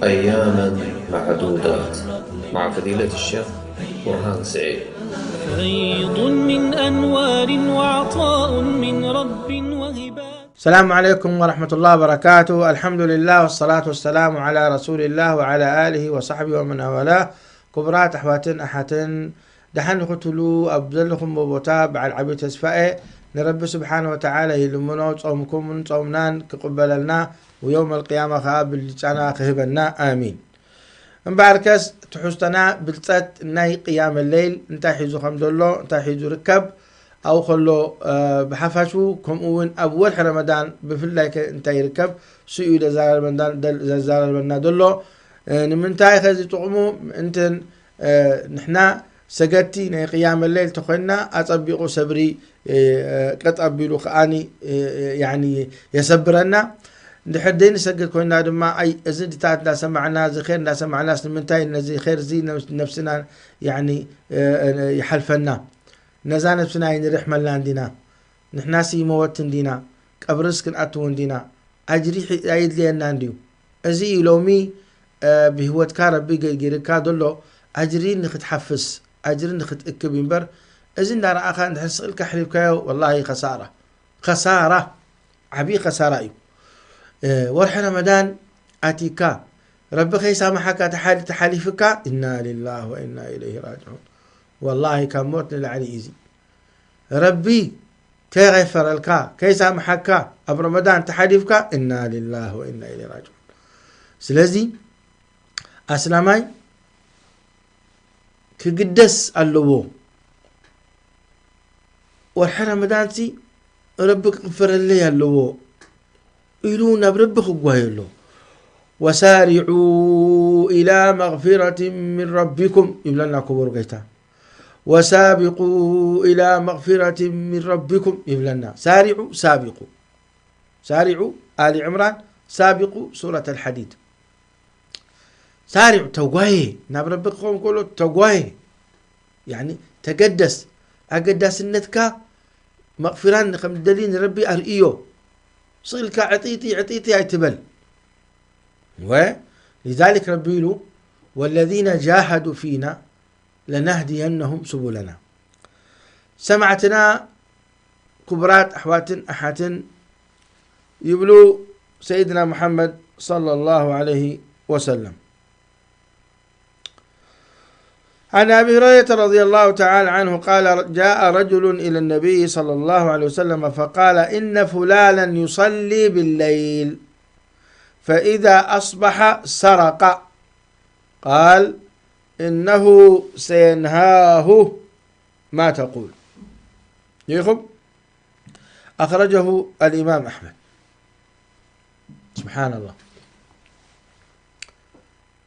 أياما معدودات مع فضيلة الشيخ برهان سعيد. فيض من أنوار وعطاء من رب وهبات. السلام عليكم ورحمة الله وبركاته. الحمد لله والصلاة والسلام على رسول الله وعلى آله وصحبه ومن والاه. ክቡራት ኣሕዋትን ኣሓትን፣ ደሓን ንኽትሉ ኣብ ዘለኹምዎ ቦታ በዓል ዓቢ ተስፋ እየ። ንረቢ ስብሓነ ወተዓላ ይልምኖ ጾምኩምን ጾምናን ክቕበለልና፣ ወየውመል ቅያማ ኸኣ ብልጫና ክህበና። ኣሚን። እምበኣርከስ ትሕዝቶና ብልጸት ናይ ቅያመ ለይል እንታይ ሒዙ ከም ዘሎ፣ እንታይ ሒዙ ርከብ፣ ኣብኡ ከሎ፣ እ፣ ብሓፋሹ፣ ከምኡ እውን ኣብ ወርሒ ረመዳን ብፍላይ ከ እንታይ ይርከብ፣ ስኡ እዩ ዘዛረበና፣ ዘዛረበና ዘሎ። እ፣ ንምንታይ ከዚ ጥቕሙ ምእንትን፣ እ፣ ንሕና ሰገድቲ ናይ ቅያመ ለይል ተኾይንና ኣጸቢቑ ሰብሪ፣ እ፣ ቀጥ ኣቢሉ ከኣኒ፣ እ፣ ያኒ የሰብረና። እንድሕር ዘይንሰግድ ኮይና ድማ፣ ኣይ፣ እዚ ድታት እንዳሰማዕና፣ እዚ ኼር እንዳሰማዕናስ ንምንታይ ነዚ ኼር እዚ ነብስ-፣ ነብስና፣ ያኒ፣ እ፣ እ፣ ይሓልፈና? ነዛ ነብስና ኣይንርሕመላን ዲና? ንሕናሲ መወት እንዲና፣ ቀብርስ ክንኣትው እንዲና፣ ኣጅሪ ሒ-፣ ኣየድልየናን ድዩ? እዚ እዩ ሎሚ፣ እ፣ ብህይወትካ ረቢ ገርጊርካ ዘሎ ኣጅሪ ንኽትሓፍስ፣ ኣጅሪ ንኽትእክብ እዩ እምበር፣ እዚ እንዳረኣኻ እንድሕር ስቕ ኢልካ ኣሕሊፍካዮ፣ ወላሂ ኸሳራ፣ ኸሳራ፣ ዓብዪ ኸሳራ እዩ። እ፣ ወርሒ ረመዳን ኣቲካ፣ ረቢ ከይሳምሓካ ተሓሊ-፣ ተሓሊፍካ፣ ኢና ሊላህ ወኢና ኢለይሂ ራጅዑን። ወላሂ ካብ ሞት ንላዕሊ እዩ እዚ። ረቢ ከይغፈረልካ፣ ከይሳምሓካ፣ ኣብ ረመዳን ተሓሊፍካ፣ እና ሊላህ ወኢና ኢለይሂ ራጅዑን። ስለዚ ኣስላማይ ክግደስ ኣለዎ። ወርሒ ረመዳንሲ ረቢ ክቕፈረለይ ኣለዎ ኢሉ ናብ ረቢ ክጓየ ኣሎ። "ወሳሪዑ ኢላ መግፊረትን ሚን ረቢኩም" ይብለና ክቡር ጎይታ። "ወሳቢቁ ኢላ መግፊረትን ሚን ረቢኩም" ይብለና። ሳሪዑ፣ ሳቢቁ። ሳሪዑ፣ ኣሊ ዕምራን፣ ሳቢቁ፣ ሱረት ኣልሓዲድ። ሳሪዑ፣ ተጓየ፣ ናብ ረቢ ክኸውን ከሎ ተጓየ። ያኒ፣ ተገደስ። ኣገዳስነትካ መቕፊራን ከም ትደሊ ንረቢ ኣርእዮ። ስቕ ኢልካ ዕጢጢ፣ ዕጢጢ ኣይትበል። ወ-፣ ሊዛሊክ ረቢ ኢሉ፣ "ወለዚነ ጃሃዱ ፊና ለናህዲየነሁም ሱቡለና።" ሰማዕትና፣ ክቡራት ኣሕዋትን ኣሓትን፣ ይብሉ ሰይድና ሙሓመድ ሰለላሁ ዐለይሂ ወሰለም። عن أبي هريرة رضي الله تعالى عنه قال: جاء رجل إلى النبي صلى الله عليه وسلم فقال: إن فلانا يصلي بالليل فإذا أصبح سرق. قال: إنه سينهاه ما تقول. ይኹም أخرجه الإمام أحمد. سبحان الله.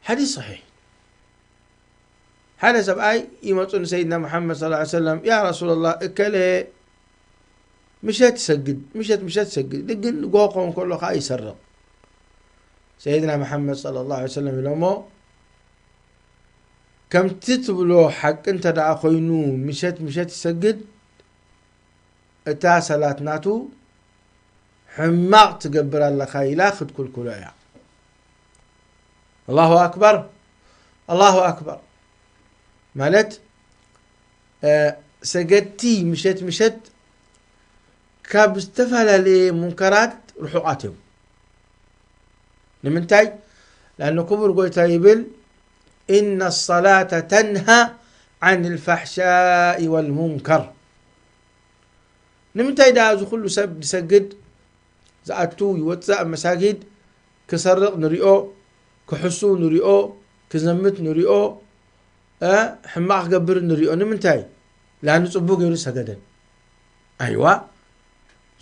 ሓዲስ ሰሒሕ። ሓደ ሰብኣይ ይመፁ ንሰይድና መሓመድ ሰለላሁ ዐለይሂ ወሰለም፣ "ያ ረሱላላህ፣ እከለ ምሸት ይሰግድ፣ ምሸት፣ ምሸት ይሰግድ፣ ግን ንጎሆ ክኸውን ከሎ ከዓ ይሰርቕ።" ሰይድና መሓመድ ሰለላሁ ዐለይሂ ወሰለም ኢሎሞ፣ "ከምቲ ትብሎ ሓቂ እንተ ደኣ ኮይኑ ምሸት፣ ምሸት ይሰግድ፣ እታ ሰላት ናቱ ሕማቕ ትገብር ኣለኻ" ኢላ ክትኩልኩሎ እያ። ኣላሁ ኣክበር፣ ኣላሁ ኣክበር። ማለት፣ እ፣ ሰገድቲ ምሸት ምሸት ካብ ዝተፈላለየ ሙንከራት ርሑቓት እዮም። ንምንታይ? ለኣነ ክቡር ጎይታ ይብል፣ "إن الصلاة تنهى عن الفحشاء والمنكر." ንምንታይ ደኣ እዚ ኩሉ ሰብ ዝሰግድ፣ ዝኣቱ ይወፅእ፣ ኣብ መሳጊድ ክሰርቕ ንሪኦ፣ ክሕሱ ንሪኦ፣ ክዘምት ንሪኦ፣ እ፣ ሕማቕ ክገብር ንሪኦ? ንምንታይ? ለኣኑ ፅቡቅ ገይሩ ሰገደን። ኣይዋ፣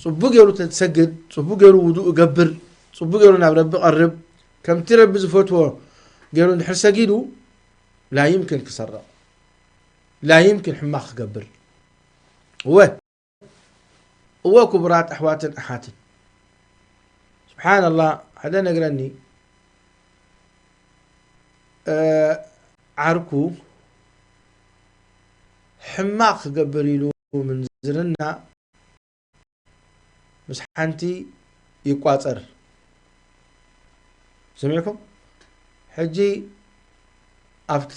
ፅቡቅ ገይሩ ተሰግድ፣ ፅቡቅ ገይሩ ውዱእ እገብር፣ ፅቡቅ ገይሩ ናብ ረቢ ቀርብ፣ ከምቲ ረቢ ዝፈትዎ ገይሩ እንድሕር ሰጊዱ፣ ላ ይምክን ክሰርቕ፣ ላ ይምክን ሕማቕ ክገብር። እወ፣ እወ፣ ክቡራት ኣሕዋትን ኣሓትን፣ ስብሓንላህ፣ ሓደ ነግረኒ፣ እ፣ ዓርኩ ሕማቕ ክገብር ኢሉ ምንዝርና ምስ ሓንቲ ይቋጸር። ሰሚዕኩም? ሕጂ ኣብቲ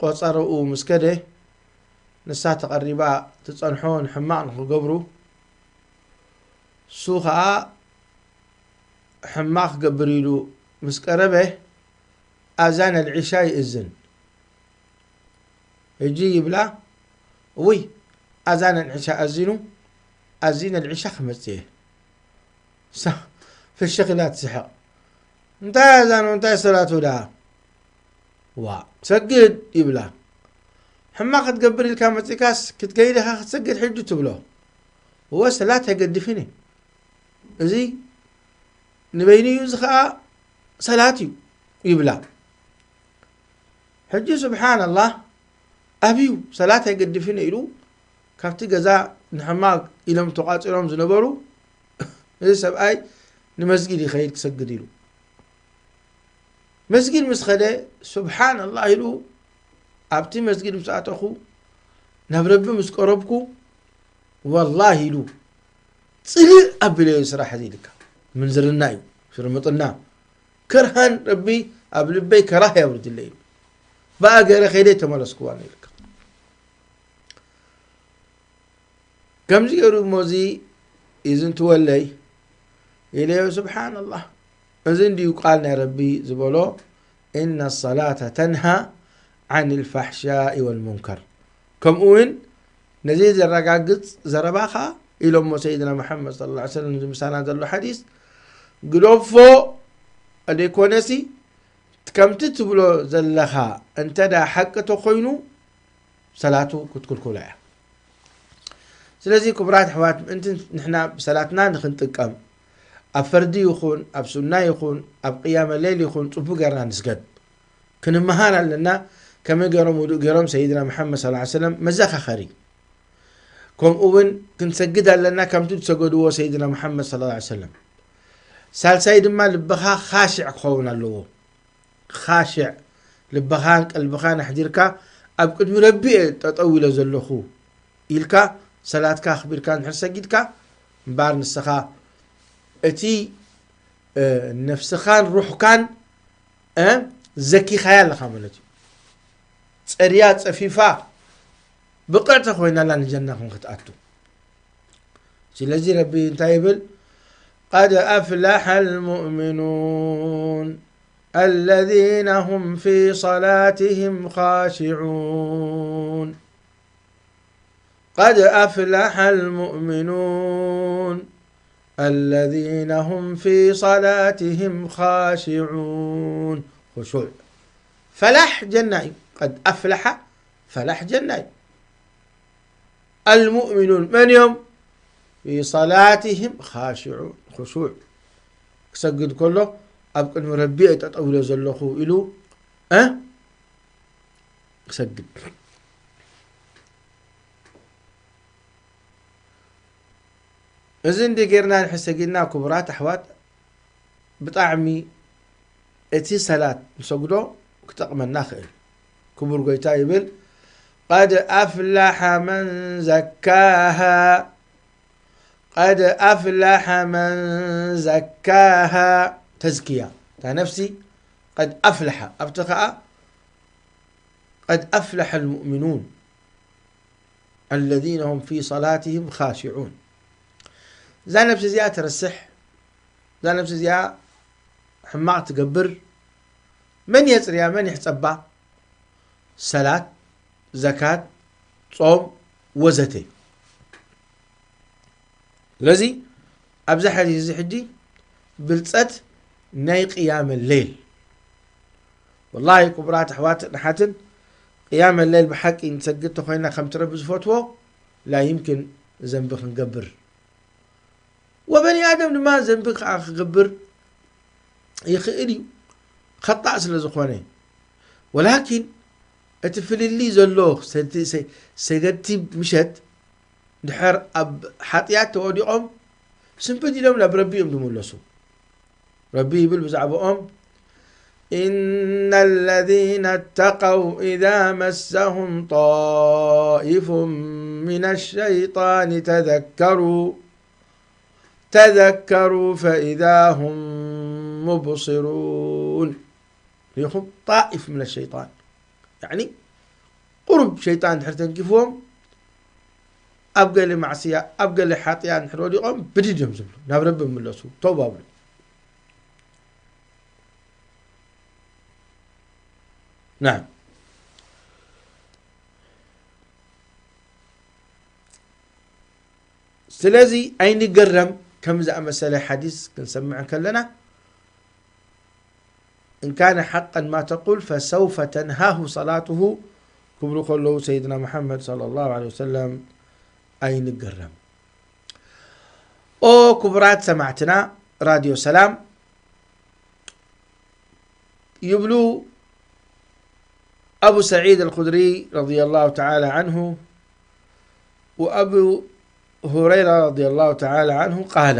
ቆጸረኡ ምስ ከደ፣ ንሳ ተቐሪባ ትጸንሖ ንሕማቕ ንኽገብሩ፣ እሱ ኸኣ ሕማቕ ክገብር ኢሉ ምስ ቀረበ፣ ኣዛን ኣልዒሻ ይእዝን። ሕጂ ይብላ፣ እውይ፣ ኣዛን ኣልዒሻ ኣዚኑ፣ ኣዚን ኣልዒሻ ክመጽእ እየ። ሳ-፣ ፍሽኽ ኢላ ትስሕቕ። እንታይ ኣዛኑ፣ እንታይ ሰላቱ ደኣ? ዋ፣ ሰግድ ይብላ። ሕማቕ ክትገብር ኢልካ መጺእካስ ክትከይድ ኢኻ ክትሰግድ ሕጂ ትብሎ። እወ፣ ሰላት ኣይገድፍን እዩ። እዚ ንበይኑ እዩ፣ እዚ ኸኣ ሰላት እዩ ይብላ። ሕጂ ስብሓንላህ፣ ኣብዩ ሰላት ኣይገድፍን ኢሉ ካብቲ ገዛ ንሕማቕ ኢሎም ተቋጺሮም ዝነበሩ፣ እዚ ሰብኣይ ንመስጊድ ይኸይድ ክሰግድ ኢሉ። መስጊድ ምስ ኸደ፣ ስብሓንላህ ኢሉ፣ ኣብቲ መስጊድ ምስ ኣተኹ፣ ናብ ረቢ ምስ ቀረብኩ፣ ወላሂ ኢሉ፣ ጽልእ ኣቢለዮ ስራሕ እዚ ኢልካ። ምንዝርና እዩ፣ ሽርምጥና። ከርሃን ረቢ ኣብ ልበይ ከራህ የውርድለይ ኢሉ። ብኣ ገይረ ከይደ ተመለስኩዋ ኢልካ። ከምዚ ገይሩ እሞ እዚ ይዝንትወለይ ኢለዮ። ስብሓንላህ፣ እዚ እንድዩ ቃል ናይ ረቢ ዝበሎ፣ "ኢነ ሰላተ ተንሃ ዓን ልፋሕሻኢ ወልሙንከር." ከምኡ እውን ነዚ ዘረጋግጽ ዘረባ ኸኣ ኢሎሞ ሰይድና መሓመድ ሰለላሁ ዐለይሂ ወሰለም፣ እዚ ምሳና ዘሎ ሓዲስ፣ ግደፎ፣ ዘይኮነሲ ከምቲ ትብሎ ዘለኻ እንተ ደኣ ሓቂ ተኾይኑ፣ ሰላቱ ክትክልክሎ እያ። ስለዚ ክቡራት ኣሕዋት፣ ምእንቲ ንሕና ብሰላትና ንኽንጥቀም፣ ኣብ ፈርዲ ይኹን፣ ኣብ ሱና ይኹን፣ ኣብ ቅያመ ሌል ይኹን፣ ጽቡቕ ጌርና ንስገድ። ክንመሃር ኣለና፣ ከመይ ገይሮም ውዱእ ገይሮም ሰይድና መሓመድ ሰለላሁ ዐለይሂ ወሰለም መዘኻኸሪ። ከምኡ እውን ክንሰግድ ኣለና፣ ከምቲ ዝሰገድዎ ሰይድና መሓመድ ሰለላሁ ዐለይሂ ወሰለም። ሳልሳይ ድማ ልብኻ ኻሽዕ ክኸውን ኣለዎ። ኻሽዕ፣ ልብኻን ቀልብኻን ኣሕዲርካ፣ ኣብ ቅድሚ ረቢ እየ ጠጠው ኢለ ዘለኹ ኢልካ፣ ሰላትካ ኣኽቢርካ እንድሕር ሰጊድካ፣ እምበኣር ንስኻ እቲ፣ እ፣ ነፍስኻን ሩሕካን፣ እ፣ ዘኪኻያ ኣለኻ ማለት እዩ። ጸርያ፣ ጸፊፋ፣ ብቕዕቲ ኮይናላ ንጀና ከም ክትኣቱ። ስለዚ ረቢ እንታይ ይብል? "قد أفلح المؤمنون الذين هم في صلاتهم خاشعون." "قد أفلح المؤمنون الذين هم في صلاتهم خاشعون." خشوع። ፈላሕ ጀና እዩ። "قد أفلح"፣ ፈላሕ ጀና እዩ። "المؤمنون" መን እዮም? "في صلاتهم خاشعون"። خشوع። ክሰግድ ከሎ፣ "ኣብ ቅድሚ ረቢ እየ ጠጠው ኢለ ዘለኹ" ኢሉ፣ እ? ክሰግድ። እዚ እንዲ ጌርና ንሕሰግድና፣ ክቡራት ኣሕዋት፣ ብጣዕሚ እቲ ሰላት ንሰግዶ ክጠቕመና ክእል። ክቡር ጎይታ ይብል፣ "قد أفلح من زكاها، قد أفلح من زكاها." ተዝኪያ እታ ነፍሲ፣ "قد أفلح"፣ ኣብቲ ኸኣ፣ "قد أفلح المؤمنون الذين هم في صلاتهم خاشعون." እዛ ነፍሲ እዚኣ ትረስሕ፣ እዛ ነፍሲ እዚኣ ሕማቕ ትገብር፣ መን የጽርያ? መን ይሕጸባ? ሰላት፣ ዘካት፣ ጾም፣ ወዘተ። ስለዚ ኣብዚ ሓዲስ እዚ ሕጂ ብልጸት ናይ ቅያመ ሌል። ወላሂ ክቡራት ኣሕዋት ንሓትን፣ ቅያመ ሌል ብሓቂ ንሰግድ ተኾይና ከምቲ ረቢ ዝፈትዎ፣ ላ ይምክን ዘንቢ ክንገብር። ወበኒ ኣደም ድማ ዘንቢ ከዓ ክገብር ይኽእል እዩ፣ ኸጣእ ስለ ዝኾነ። ወላኪን እቲ ፍልልይ ዘሎ ሰቲ-፣ ሰ-፣ ሰገድቲ ምሸት ድሕር ኣብ ሓጢኣት ተወዲቖም ስንብድ ኢሎም ናብ ረቢ እዮም ዝምለሱ። ረቢ ይብል ብዛዕባኦም፣ "إن الذين اتقوا إذا مسهم طائف من الشيطان تذكروا، تذكروا فإذا هم مبصرون." ርኢኹም? ጣኢፍ ምን ሸይጣን። ያዕኒ፣ ቁሩብ ሸይጣን ድሕር ተንኪፍዎም፣ ኣብ ገለ ማዕስያ፣ ኣብ ገለ ሓጥያ እንድሕር ወዲቖም፣ ብድድ እዮም ዝብሉ። ናብ ረቢ ይምለሱ፣ ተውባ ብሉ። ናም። ስለዚ ኣይንገረም፣ ከም ዝኣመሰለ ሓዲስ ክንሰምዕ ከለና፣ "إن كان حقا ما تقول فسوف تنهاه صلاته" ክብሉ ከለዉ ሰይድና መሓመድ ሰለላሁ ዐለይሂ ወሰለም ኣይንገረም። ኦ ክቡራት ሰማዕትና ራድዮ ሰላም፣ ይብሉ ኣቡ ሰዒድ ኣልኹድሪ ረዲየላሁ ተዓላ ዐንሁ ወኣቡ ሁረይራ ረዲየላሁ ተዓላ ዐንሁ ቃላ።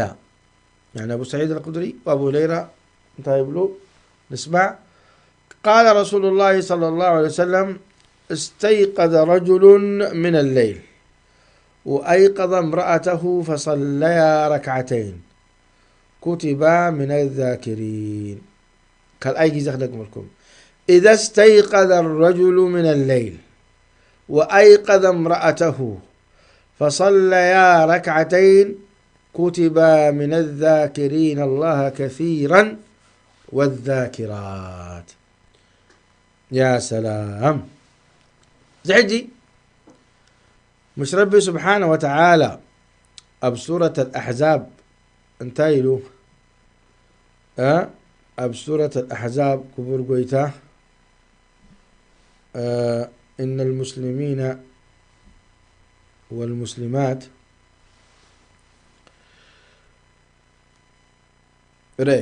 ያኒ ኣቡ ሰዒድ ኣልኹድሪ ወኣቡ ሁረይራ እንታይ ይብሉ? ንስማዕ። قال رسول الله صلى الله عليه وسلم: استيقظ رجل من الليل وأيقظ امرأته فصليا ركعتين كتبا من الذاكرين. ካልኣይ ግዜ ክደግመልኩም። إذا استيقظ الرجل من الليل وأيقظ امرأته فصليا ركعتين كتبا من الذاكرين الله كثيرا والذاكرات. يا سلام. እዚ ሕጂ مش ربي سبحانه وتعالى ኣብ ሱረት ኣልኣሕዛብ እንታይ ኢሉ? እ? ኣብ ሱረት ኣልኣሕዛብ ክቡር ጎይታ፣ እ፣ إن المسلمين والمسلمات ረ-፣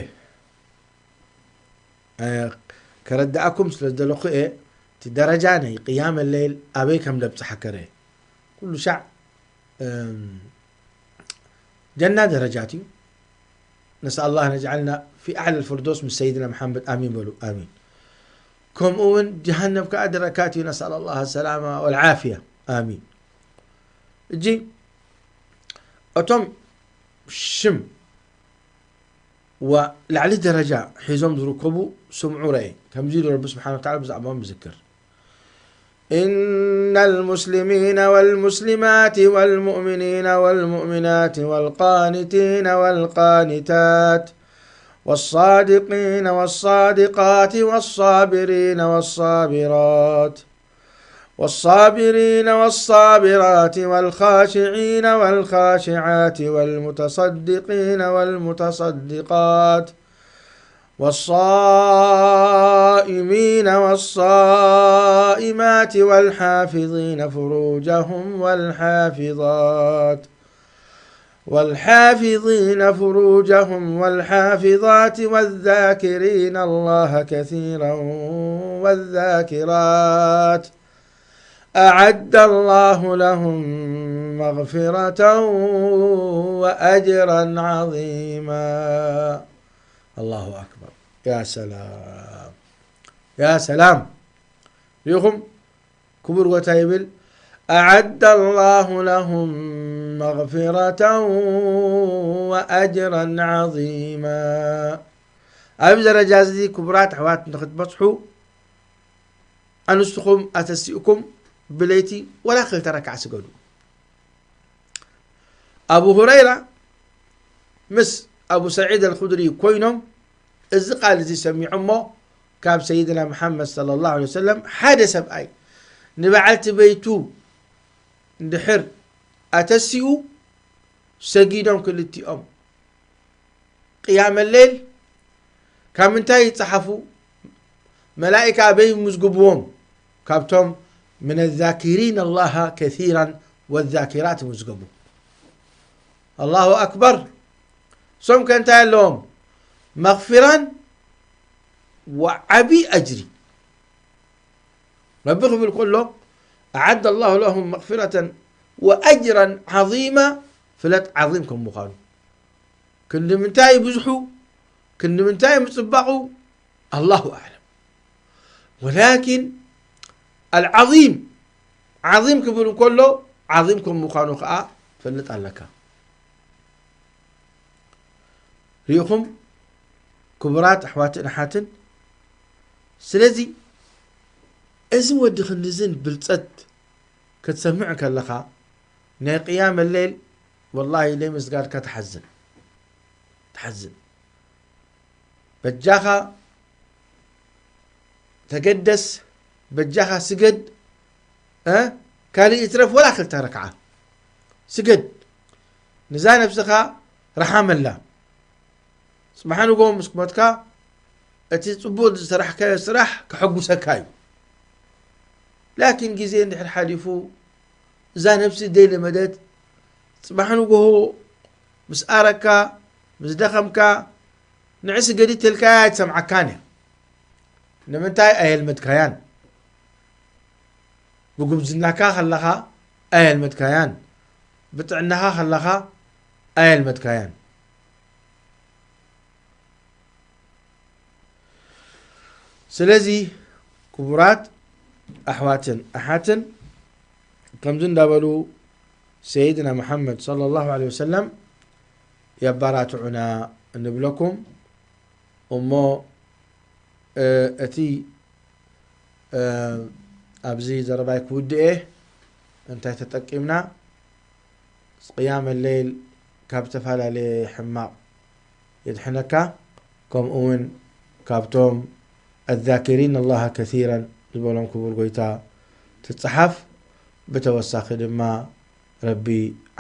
እ፣ ከረድኣኩም ስለ ዝደለኹ እየ፣ እቲ ደረጃ ናይ ቅያም ለይል ኣበይ ከም ደብጽሓ ከረ። ኩሉ ሻዕ፣ እም፣ ጀና ደረጃት እዩ። نسأل الله أن يجعلنا في أعلى الفردوس من سيدنا محمد. آمين በሉ። آمين. ከምኡ እውን ጀሃነም ከኣ ደረካት እዩ። نسأل الله السلامة والعافية. آمين. እጂ እቶም ሽም ወላዕሊ ደረጃ ሒዞም ዝርከቡ ስምዑ ረኤ። ከምዚ ኢሉ ረቢ ስብሓነ ወተዓላ ብዛዕባኦም ይዝክር። إن المسلمين والمسلمات والمؤمنين والمؤمنات والقانتين والقانتات والصادقين والصادقات والصابرين والصابرات والصابرين والصابرات والخاشعين والخاشعات والمتصدقين والمتصدقات والصائمين والصائمات والحافظين فروجهم والحافظات والحافظين فروجهم والحافظات والذاكرين الله كثيرا والذاكرات أعد الله لهم مغفرة وأجرا عظيما. الله أكبر. يا سلام. يا سلام. ሪኢኹም? ክቡር ጎታ ይብል፣ أعد الله لهم مغفرة وأجرا عظيما። ኣብዚ ደረጃ እዚ ክቡራት ኣሕዋት ንኽትበጽሑ፣ ኣንስትኹም ኣተሲእኩም ብለይቲ ወላ ክልተ ረክዓ ስገዱ። ኣቡ ሁረይራ ምስ ኣቡ ሰዒድ ኣልኹድሪ ኮይኖም እዚ ቃል እዚ ሰሚዖሞ ካብ ሰይድና መሓመድ ሰለላሁ ዐለይሂ ወሰለም ሓደ ሰብኣይ ንበዓልቲ በይቱ እንድሕር ኣተሲኡ ሰጊዶም ክልቲኦም ቅያመ ሌል ካብ ምንታይ ይጸሓፉ? መላኢካ ኣበይ ምዝግብዎም? ካብቶም من الذاكرين الله كثيرا والذاكرات ምዝገቡ። ኣላሁ ኣክበር። ሶም ከ እንታይ ኣለዎም? መግፊራን ወዓቢ ኣጅሪ። ረቢ ክብል ከሎ أعد الله لهم مغفرة وأجرا عظيما ፍለጥ ዓዚም ከም ምዃኑ። ክንዲ ምንታይ ይብዝሑ፣ ክንዲ ምንታይ ምጽባቑ ኣላሁ ኣዕለም። ወላኪን ኣልዓዚም ዓዚም ክብል እንከሎ ዓዚም ከም ምዃኑ ከኣ ፈልጥ ኣለካ። ርኢኹም ክቡራት ኣሕዋትን ኣሓትን፣ ስለዚ እዚ ወዲ ክንድዝን ብልጸት ክትሰምዕ ከለኻ ናይ ቅያም ሌል ወላሂ ለይ ምስጋድካ ትሓዝን ትሓዝን። በጃኻ ተገደስ፣ በጃኻ ስገድ፣ እ ካልእ ይትረፍ ወላ ክልተ ረክዓ ስገድ። ንዛ ነብስኻ ረሓመላ። ጽባሕ ንጎ ምስ ሞትካ እቲ ጽቡቕ ዝሰራሕካዮ ስራሕ ከሐጉሰካ እዩ። ላኪን ግዜ እንድሕር ሓሊፉ እዛ ነብሲ ደይ ለመደት ጽባሕ ንጎሆ ምስ ኣረካ ምስ ደኸምካ ንዕሲ ገዲት ተልካያ ኣይትሰምዓካን እያ። ንምንታይ ኣየልመድካያን? ብጉብዝናካ ከለኻ ኣየልመድካያን፣ ብጥዕናኻ ከለኻ ኣየልመድካያን። ስለዚ ክቡራት ኣሕዋትን ኣሓትን ከምዚ እንዳበሉ ሰይድና መሓመድ ሰለላሁ ዐለይሂ ወሰለም የባራትዑና እንብለኩም። እሞ እቲ ኣብዚ ዘረባይ ክውድኤ እንታይ ተጠቂምና? ቅያም ሌል ካብ ዝተፈላለየ ሕማቕ የድሕነካ፣ ከምኡ እውን ካብቶም ኣዛኪሪን ኣላሃ ከሲራን ዝበሎም ክቡር ጎይታ ትጸሓፍ። ብተወሳኺ ድማ ረቢ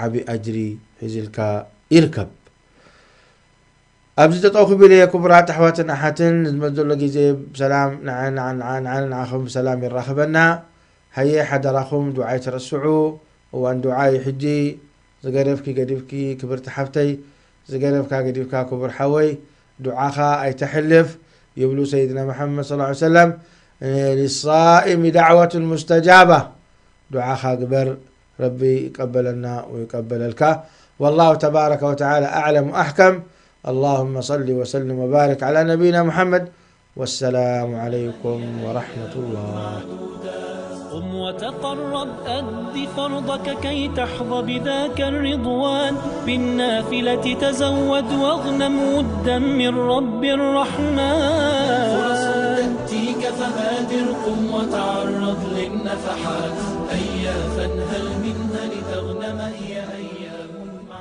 ዓቢ ኣጅሪ ሒዝልካ ይርከብ። ኣብዚ ጠጠው ክብል እየ ክቡራት ኣሕዋትን ኣሓትን፣ ንዝመት ዘሎ ግዜ ብሰላም ንዓን ንዓን ንዓን ንዓን ንዓኹም ብሰላም የራኽበና። ሃየ ሓደራኹም ዱዓ ኣይትረስዑ። እዋን ዱዓ እዩ ሕጂ። ዝገደፍኪ ገዲፍኪ ክብርቲ ሓፍተይ፣ ዝገደፍካ ገዲፍካ ክቡር ሓወይ፣ ዱዓኻ ኣይተሕልፍ ይብሉ ሰይድና መሓመድ ሰለላሁ ዐለይሂ ወሰለም። ሊሳኢሚ ዳዕወቱን ሙስተጃባ። ዱዓኻ ግበር፣ ረቢ ይቀበለና ወይቀበለልካ። والله تبارك وتعالى أعلم وأحكم. اللهم صل وسلم وبارك على نبينا محمد. والسلام عليكم ورحمة الله. قم وتقرب، أد فرضك كي تحظى بذاك الرضوان. بالنافلة تزود واغنم ودا من رب الرحمن. فرص تأتيك فبادر، قم وتعرض للنفحات. هيا فانهل منها لتغنم